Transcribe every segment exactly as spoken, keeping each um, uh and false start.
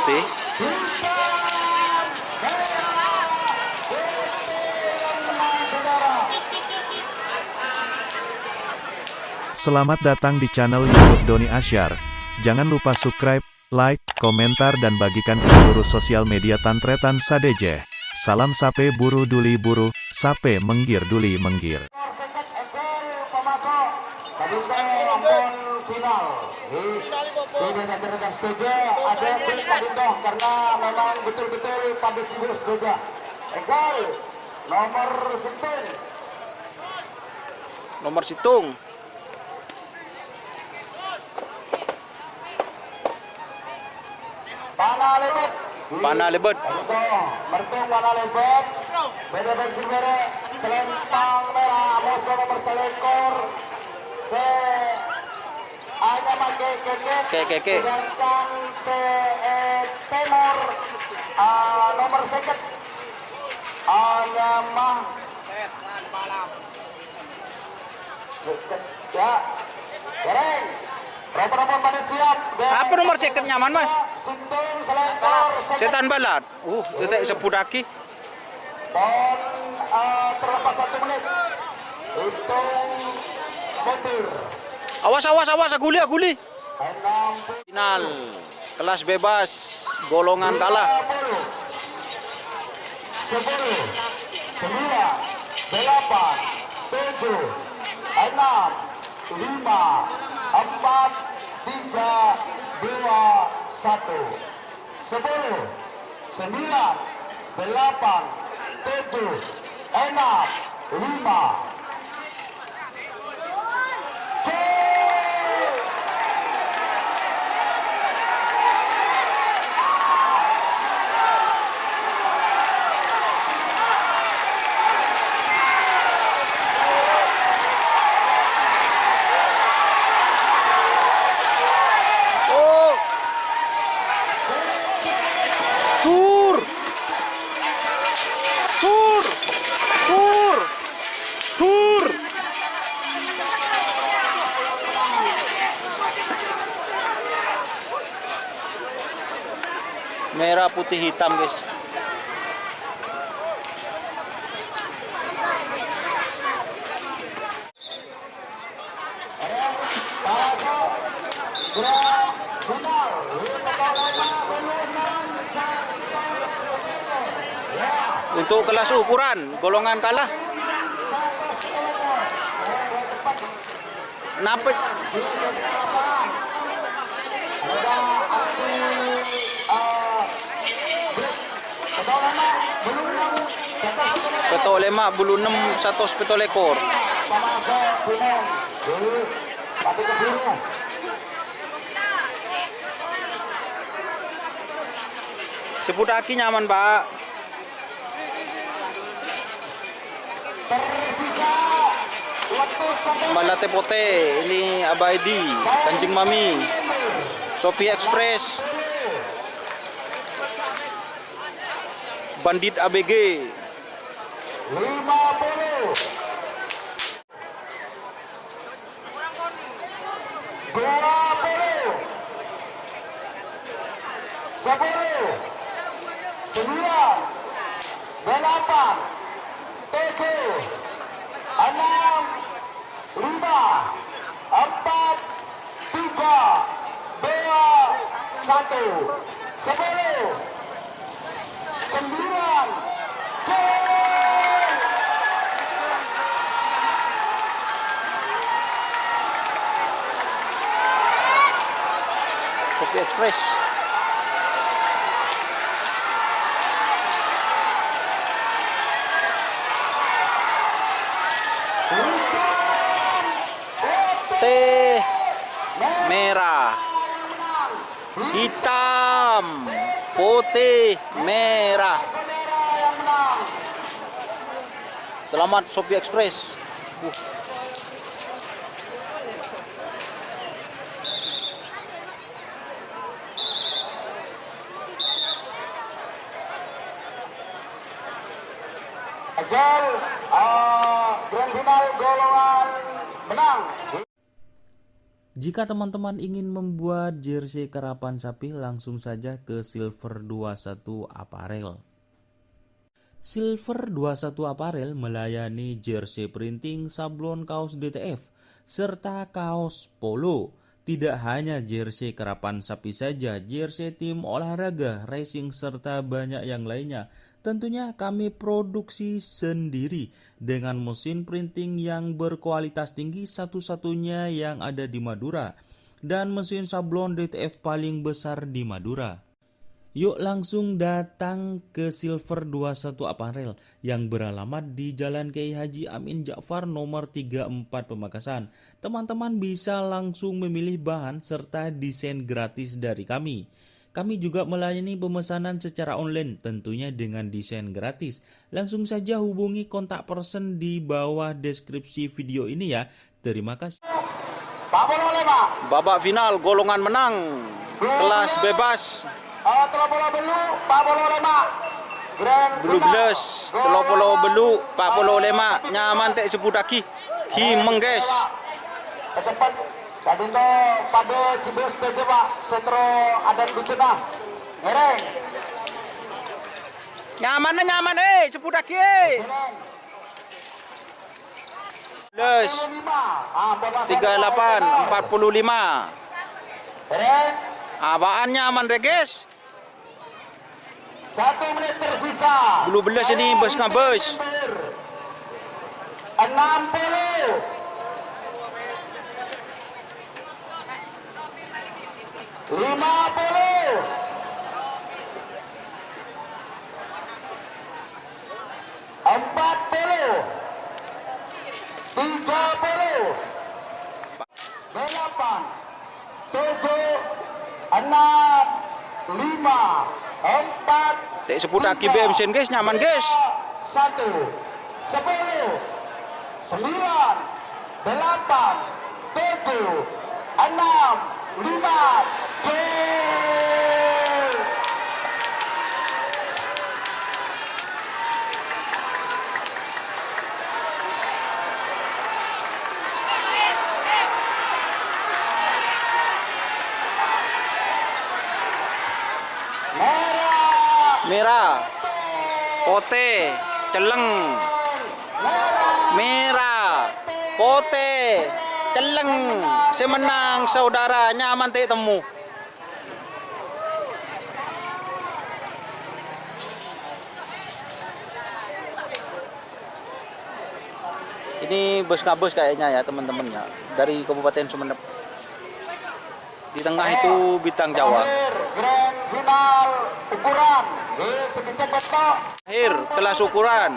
Selamat datang di channel YouTube Doni Asyar. Jangan lupa subscribe, like, komentar, dan bagikan ke seluruh sosial media tan-tarètan sadhâjâ. Salam sapè buru dhuli buru, sapè mèngghir dhuli mèngghir. Sèket ekor pemasok. Ka'dinto ampon final. Ngghi. Ngghi, dhâ' tan-tarètan sadhâjâ, adâ' break ka'dinto karena memang betul-betul padâ sibuk sadhâjâ. Ekor nomor sèttong. Nomor sèttong. Pana lèbât. Pana lèbât. Ka'dinto, mertong pana lèbât. Bâdâ bâjhi bârâ', selempang mèra, moso nomer salèkor. Sè anyama Kè Kèkè. Kè Kèkè. Sedangkan sè, eh, tèmor, ah, nomer sèket. Anyama Sèket, ya. Gareng. Ropa-ropa padâ siap. Apa nomor sèket nyaman, Mas? Sèttong, salèkor, sèket. Sètan Balat. Uh, tètè' sebbhuttaghi. Pon, eh, terlepas satu menit. Hitung mundur. Awas, awas, awas, aghuli, aghuli. Final kelas bebas golongan kalah. Sepuluh, sembilan, delapan, tujuh, enam, lima, empat, tiga, dua, satu. Sepuluh, sembilan, delapan, tujuh, enam, lima. Oh. Tur! Tur! Tur! Tur! Merah putih hitam, guys. Untuk kelas ukuran golongan kalah. Nape? Pètto' lèma' bulu ennem satos pètto' lèkor. Sebbhuttaghi nyaman, Pak. Malate Pote, ini Abaidi, Kanjeng Mami, Sopi Express, Bandit A B G. Dua puluh. Sepuluh. Sembilan. Delapan. Tujuh. Enam. Lima. Empat. Tiga. Dua. Satu. Sepuluh. Sembilan. Gol! Kopi Express. Teh merah. Hitam, putih, merah. Selamat, Sopi Express. Uh. Ajal, eh, grand final golongan menang. Jika teman-teman ingin membuat jersey karapan sapi, langsung saja ke Silver dua satu Apparel. Silver dua satu Apparel melayani jersey printing, sablon kaos D T F, serta kaos polo. Tidak hanya jersey karapan sapi saja, jersey tim olahraga, racing, serta banyak yang lainnya. Tentunya kami produksi sendiri dengan mesin printing yang berkualitas tinggi, satu-satunya yang ada di Madura, dan mesin sablon D T F paling besar di Madura. Yuk langsung datang ke Silver dua satu Apparel yang beralamat di Jalan Kiai Haji Amin Ja'far nomor tiga empat Pamekasan. Teman-teman bisa langsung memilih bahan serta desain gratis dari kami. Kami juga melayani pemesanan secara online, tentunya dengan desain gratis. Langsung saja hubungi kontak person di bawah deskripsi video ini ya. Terima kasih. Babak final, golongan menang, kelas bebas. Eh, tello polo bellu', pa' polo lema'. Grand final, bellus, tello polo bellu', pa' polo lema', nyaman te' sebbhuttaghi. Hi Mengges. Patepet, kadinto padha sibuk setuju, Pak. Setro adan bujuna. Ngereng. Nyaman, nyaman, eh, sebbhuttaghi, eh. Plus. Tiga delapan, empat puluh lima. Apaan nyaman, Regis? Satu menit tersisa. Bellu bellus ini, bus ngabus. Enam puluh. Lima puluh. Empat puluh. Tiga puluh. Delapan. Tujuh. Enam. Lima. Empat. Te' sebbhuttaghi tiga, B M Sin, guys, nyaman, guys. Satu. Sepuluh. Sembilan. Delapan. Tujuh. Enam. Lima. Gol. Merah. Merah. Pote. Celleng. Merah. Pote. Celleng. Se mennang, saudara, nyaman te' temmo. Ini bus ngabus kayaknya ya, teman-teman ya, dari Kabupaten Sumenep. Di tengah itu bintang Jawa. Akhir grand final ukuran. Di Sebitek Beto. Akhir kelas ukuran.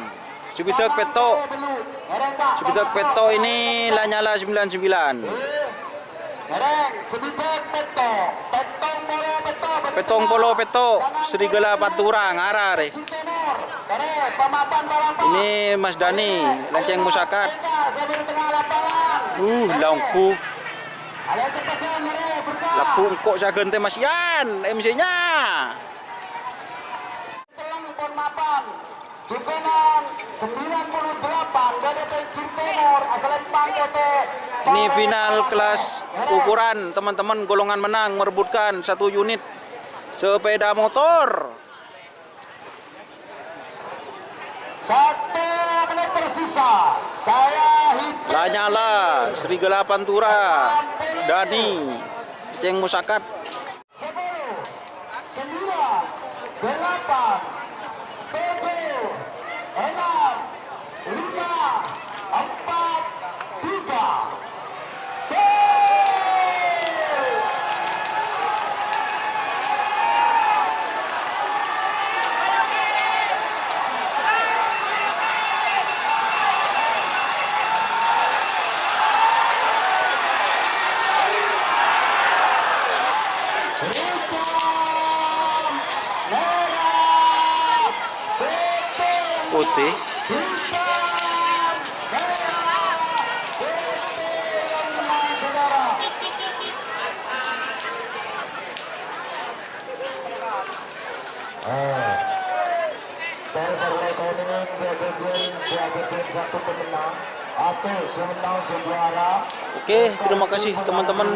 Sebitek Beto. Sebitek Beto ini Lanyala sembilan sembilan. Ngereng, Sebitek Beto, Petong Polo Beto, Beto. Petong Polo Beto, Serigala Pantura, ngara re. Timur, Tere, Pemapan Balapan. Ini Mas Dani, Lenceng Musakat. Saya beri tengah lapangan. Uh, longku. Ada cepat, Nere, berkah. Lebu engko' sagente Mas Yan, M C-nya. Celleng pon mapan. Jukonan sembilan puluh delapan, bâdâ pènggir tèmor, asalèmpang potè. Ini final kelas ukuran, teman-teman, golongan menang merebutkan satu unit sepeda motor. Satu menit tersisa. Saya hitung. Lanyala, Serigala Pantura, Dani, Ceng Musakat. Sepuluh, sembilan, delapan, tujuh, enam, lima, empat, tiga. Set. Putih. Eh, dari partai kuning, dia bagian siapa pun satu pemenang. Oke, terima kasih, teman-teman.